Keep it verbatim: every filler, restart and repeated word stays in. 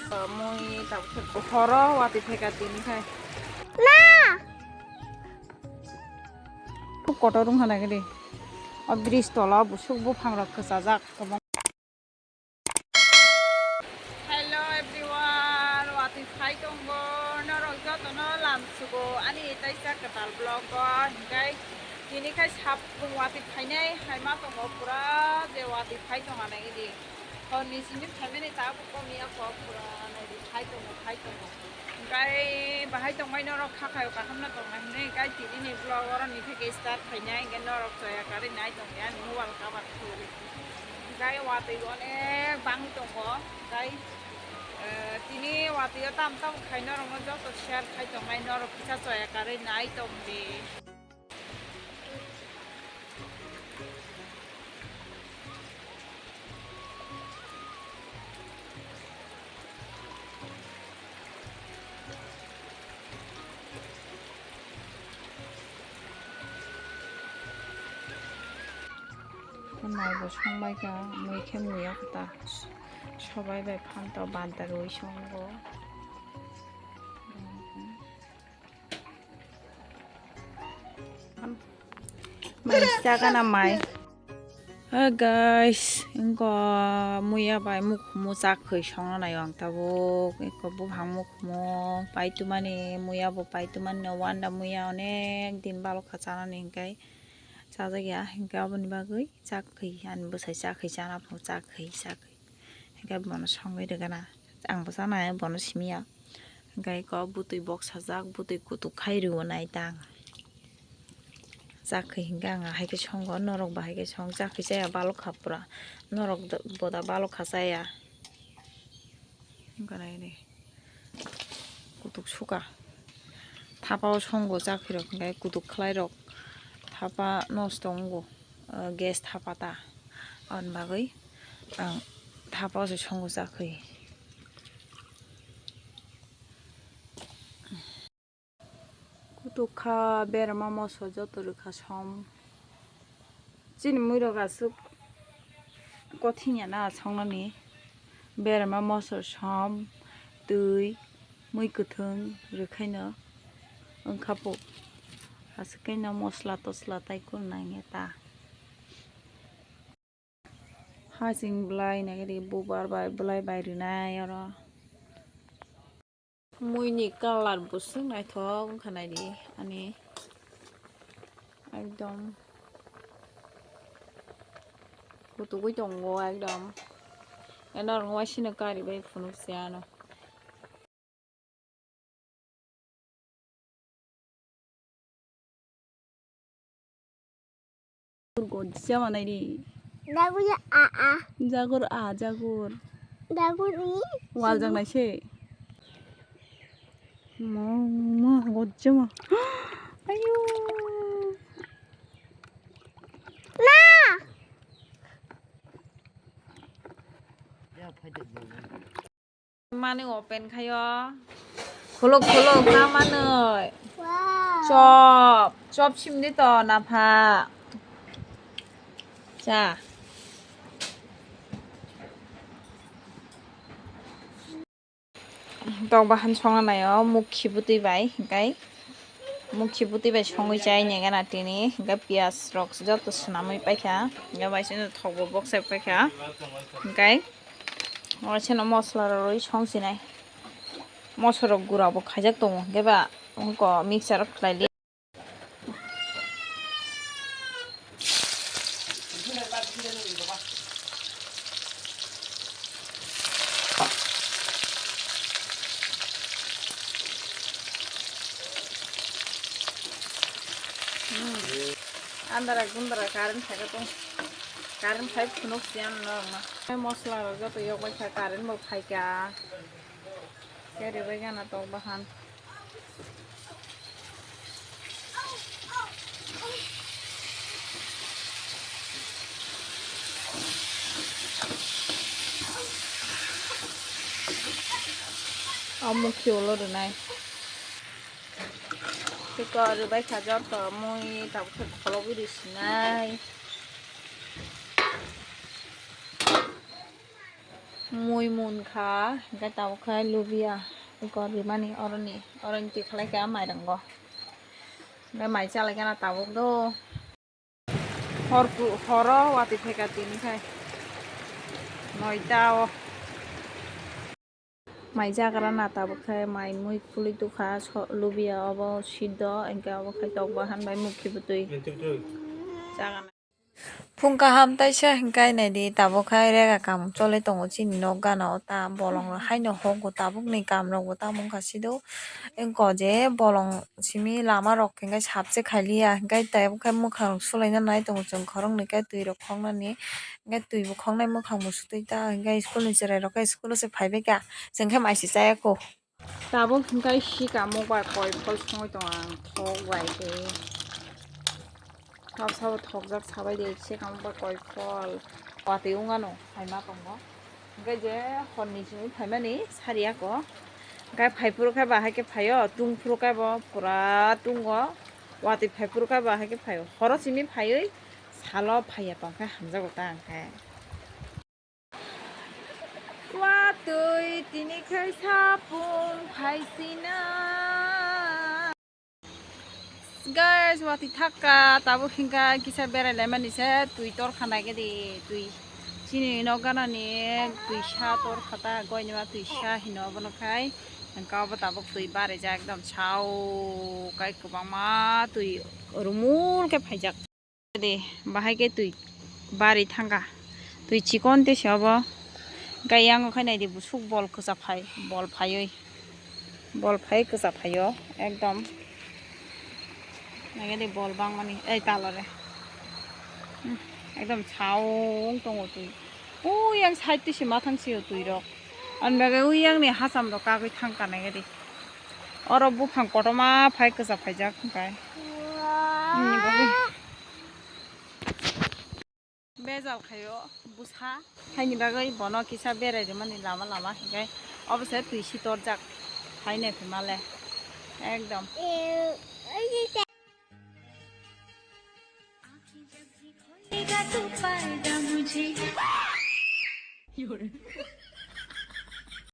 Mui tabuk horo watwi phaikha tini khai. Na! Kotor wngkha naikhe de. O bridge tola busuk buphang rok kwchajak kwbang. Hello everyone, watwi phai tongo, norok jotono lamsugo ani teisa kwtal vlog o, hinkhe tini khai sabung watwi phainai hai ma tongo pura je watwi phai tongha naikhe de. Horni simi phaimani tabuk komiya kok pura naidi phai tongo, phai tongo. Hinkhe bahai tongmai norok kha khayo kaham no tongnai hinwi hinkhe tini ni vlog oro ni theke start khainai hinkhe norok choya karwi nai tongdi ani mobile cover khulwi. Hinkhe watwi onek bangwi tongo hinkhe, eh, tini watwi o tam tam khai norok no joto share khai tongnai norok kisa choya karwi nai tongdi. Naibo songbaikha, mui khe muiya kwtal. Sobai bai phanto banta rwi songo. Mai chagana mai. Hey guys, wngkha muiya bai mukhumu chakhwi songna naio ang tabuk. Eko buphang mukhumu paitumani, muiya bo paitumani no wanda muiya onek din balokha chanani hinkhe chajakya hinkhe aboni bagwi chakhwi ani bwsai chakhwi chana pho chakhwi chakhwi. Hinkhe bono songwi rwgana. Ang bo chana hai bono simiya. Hinkhe eko bwtwi boksajak, bwtwi kutuk khai rwo nai ta ang. Chakhwi hinkhe ang haikhe songo, norok bo haikhe song, chakhwi chaya balokha pura. Norok do-, boda balokha chaya. Hinkhe nai de. Kutuk suka. Thapa o songo chakhwi rok hinkhe kutuk khlai rok. Thapa nosto wngo. O gas thapa ta. Aboni bagwi ang thapa o se songo chakhwi. Kutuk kha berama moso joto rwkha som. Chini mui rok aswk kothinya na songnani. Berama moso som, twi, mui kwthwng rwkhaino wngkha po. Aswk khe no mosla tosla tai kun nangya ta. Hasing bwlai nai ri bubar bai bwlai bai rinai oro. Mui ni colour bo swk naithok wngkha naidi ani ekdom kutugwi tongo ekdom. Eno rwngwai sino kari bai phunuk se ano. Gojja manai ri. Dagur ya a a. Jagur a, jagur. Dagur i. Wal jang nai se. Ma, ma, gojja ma. Ayo. Na. Mani open khayo. Khuluk khuluk ta manoi. Wow. Chop, chop simdi to napha. Cha. Tok bahan songna naio mukhi bwtwi bai, hinkhe mukhi bwtwi bai songwi chai nai gana tini, hinkhe piyaj rok joto swnamwi paikha, hinkhe bai sino thok bo boksai paikha, hinkhe oro sino mosla rok rwi song sinai, moso rok gura bo khaijak tongo, hinkhe ba mixture o khlai li. Andara gundara current phaikha tong. Current phai phunuk si ano norokno. Mosla rok joto yok bai kha, current bo phaikha. Khe rwbai gana tok bahan. O mukhi ulo rwnai. Tei kok rwbai kha joto mui tabuk khe kholobwi rwsinai. Mui munkha, hingke tabuk khe lubia, eko rimani oroni, oroni tikhalai kha mairango. Hingke mai chalai gana tabuk do. Hor ku-, horo watwi phaikha tini khai. Noita o. Mai jagra na tabuk khai mai mui khulwi tukha so-, lubia obo siddo, hingke obo khai tok bahan bai mukhi bwtwi. Jaga na. Phung kaham taisa hingkai naidi tabuk khai rega kam choli tongo chini nok gana o ta bolong rok haino hogo tabuk ni kam rok bo tamo wngkha sido. Wngkha je bolong simi lama rok hingke sabse khailiya, hingke tabuk khe mwkhang rok sulaina nai tongo chwng khoroknwi khe twi rok khoknani, hingke twi bo khoknai mwkhang bo sutwi ta, hingke school ni cherai rok khe school o se phaibai kha, chwng khe mai se chaya kho. Tabuk hingke sika mokbai koi phol songwi tongo ang thok bai khe. Kap sabo thokjak sabai de, sika mokbai koi phol. Watwi wngano phaima tongo. Hingke je horni simi phaimani sari ako. Hingke phaiphuru khe bahai khe phaio, tungphuru khe bo pura tungo. Watwi phaiphuru khe bahai khe phaio. Horo simi phaiwi salo phaiya tongkhe hamjago ta hingke. Watwi tini khe sapung phaisina. Guys, watwi thakka, tabuk hingka kisa berai laimani se twi torkha naikhe di, twi chini nok ganani twisa torkha ta, goinima twisa hino obono khai, hingka obo tabuk twi barijak ekdom sao kai kwbangma twi rumul khe phaijak. Di, bahai khe twi bari thangkha. Twi chikon tei se obo. Hingke yang o khai nai di busuk bol kwchak phai, bol phaiwi. Bol phai kwchak phaio ekdom. Nai di bol bangmani, ei talore. Hmm, ekdom saung tongo twi. O yang side twi se mathang sio twi rok. Ani bagwi o yang ni hacham rok kagwi thangkha nai di. Oro buphang kotorma phai kwchak phaijak hingkai. Hmm, bagwi. Bejal khaio bwsa, haini bagwi bono kisa berai rwmani lama lama hingkai obo se twi si torjak hai naikhe male ekdom.